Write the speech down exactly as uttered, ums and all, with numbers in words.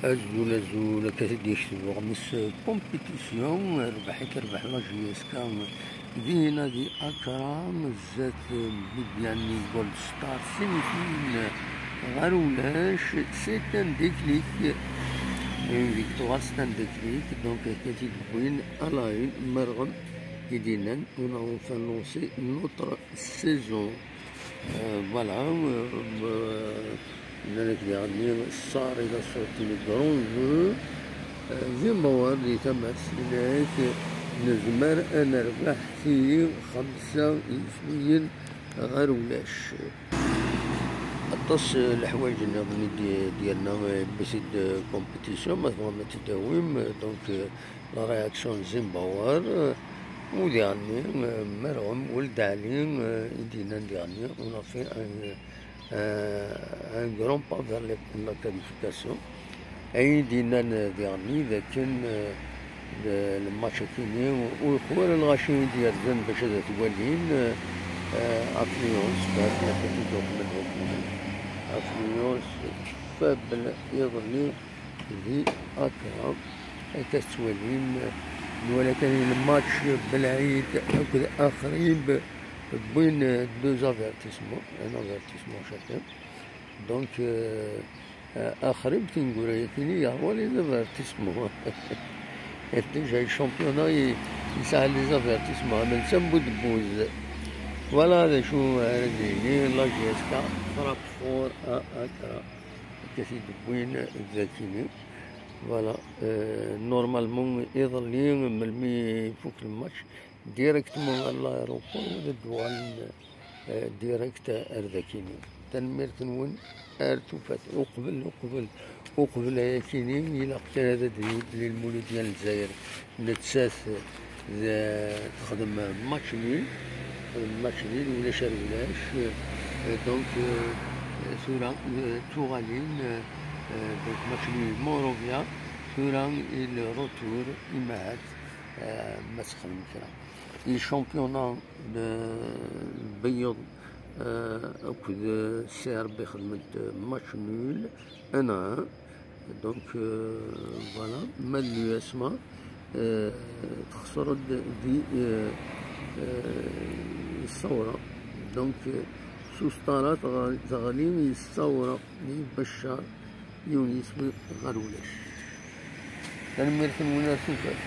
Azul, azul, akka i d-yekteb uɣmis compétition, rrbeḥ i terbeḥ la J S K dinna di Accra, zdat Bibiani Gold Star, semi-fin ɣer ulac, c'est un déclic, une victoire, c'est un déclic, donc akka i d-wwin à la une, Merɣem i d-yennan, on a enfin lancé notre saison. Euh, voilà, euh, euh, nnan-ak diɣenni, Sarr, il a sorti le grand jeu. Euh, Zimbabwe di tama-s, yenna-ak nezmer ad nerbeḥ ti xemsa yiswiyen ɣer ulac. Aṭas, euh, leḥwayeǧ nniḍen i d-, d-yerna, euh, B C de compétition, ma tebɣam ad t-id-tawim, euh, donc, euh, la réaction n Zimbabwe, euh, u diɣenni, euh, Merɣem Weld Ɛli, euh, i d-yennan diɣenni, on a fait un, euh, un grand pas vers les, la qualification. Ayen i d-yennan, euh, diɣenni, d akken, euh, le, le match akini, u, u yeqwa ara lɣaci i d-yerzan bac ad t-walin, euh, euh, affluence, bad la petite document, affluence faible iḍelli di Accra. Akka tettwalim, nwala kan lmatch Belɛid akked Axrib, wwin deux avertissements, un avertissement chacun. Donc, euh, euh, Axrib tineggura-yakini yerwa les avertissements. Déjà, le championnat, il, il a les avertissements, même sans bout de bouse. Voilà, d acu ara d-yini, la J S K frappe fort à Accra. Akka t-id-wwin d akini. Voilà, euh, normalement, iḍelli, melmi ifuk le match, directement à l'aéroport, ad d-uɣalen, euh, direct ar dakini. Tanemmirt-nwen, ar tufat. Uqbel, uqbel, uqbel ayakini, ilaq kan ad d-yini belli Lmuludya n Lezzayer nettat d-, texdem match nul, texdem match nul, ulac ar ulac. Euh, donc, euh, tura, euh, tuɣalin, euh, euh, donc match nul Monrovia, tura il retour, imahat, euh, ma texdem kra. Le championnat de Lbeyyeḍ, euh, akked C R B xedment match nul, un à un. Donc, euh, voilà, ma d l'U S M A, euh, texṣer-d di, euh, euh, Ṣṣawra. Donc, euh, s useṭṭar-a teɣ-, teɣli Ṣṣawra di Beccar, yiwen yiswi ɣer ulac. Tanemmirt-nwen ar tufat.